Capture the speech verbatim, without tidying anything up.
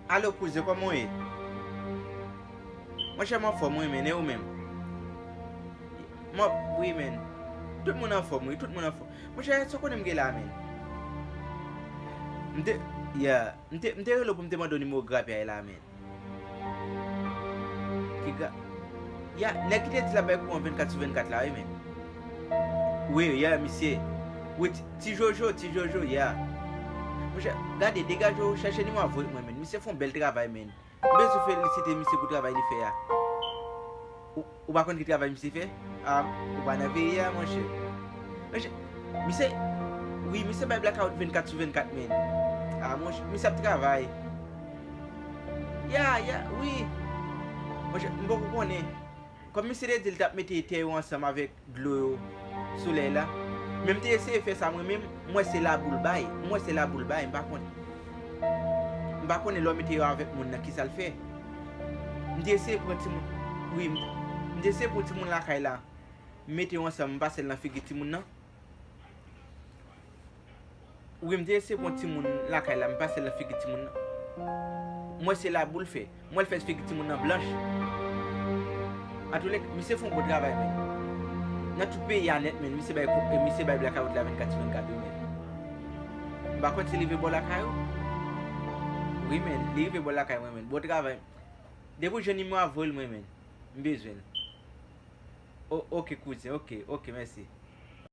Alo kouzen, kòman w ye? Monchè, m anfòm wi, men, e ou menm? M ap, wi, men. Tout moun anfòm, wi, tout moun anfòm. Monchè, sa w konnen m gen la, men? M te, yeah, m te, m te rele w pou m te mande w nimewo grapyay la, men. Ki gra-, ya, nèg ki te di l ap bay kouran vennkat sou vennkat la, wi, men. Wi, ya, misye. Wi, ti, ti Jojo, ti Jojo, ya. Monchè, gade, degaje w, chèche nimewo a voye mwen, men. Misye fè yon bèl travay, men. M bezwen felisite misye pou travay li fè a. Ou, ou pa konn ki travay misye fè? Ah, ou pa nan peyi a, monchè. Monchè, misye, wi, misye bay blakawout vennkat sou vennkat, men. Ah, monchè, misye ap travay. Ya, ya, wi. Monchè, m poko konnen. Kòm misye te di l t ap mete tè yo ansanm avèk dlo yo, solèy la. Men m te eseye fè sa mwen menm, m wè se labou l bay, m wè se labou l bay, m pa konnen. M pa konnen lè w mete yo avèk moun nan, kisa l fè. M te eseye pran timoun, wi, m, m te eseye pran timoun lakay la, m mete yo ansanm, m pase l nan figi timoun nan. Wi, m te eseye pran timoun lakay la, m pase l nan figi timoun nan. M wè se labou l fè. M wè l fè figi timoun nan blanch. Antoulèka, misye fè yon bon travay, men. Nan tout peyi a nèt, men, misye bay, misye bay blakawout la vennkat sou vennkat, wi, men. M pa konn si li rive bò lakay ou. Wi, men, li rive bò lakay mwen, men. Bon travay. Depi w jwenn nimewo a, voye l mwen, men. M bezwen l. O, oke, kouzen, oke, oke, mèsi.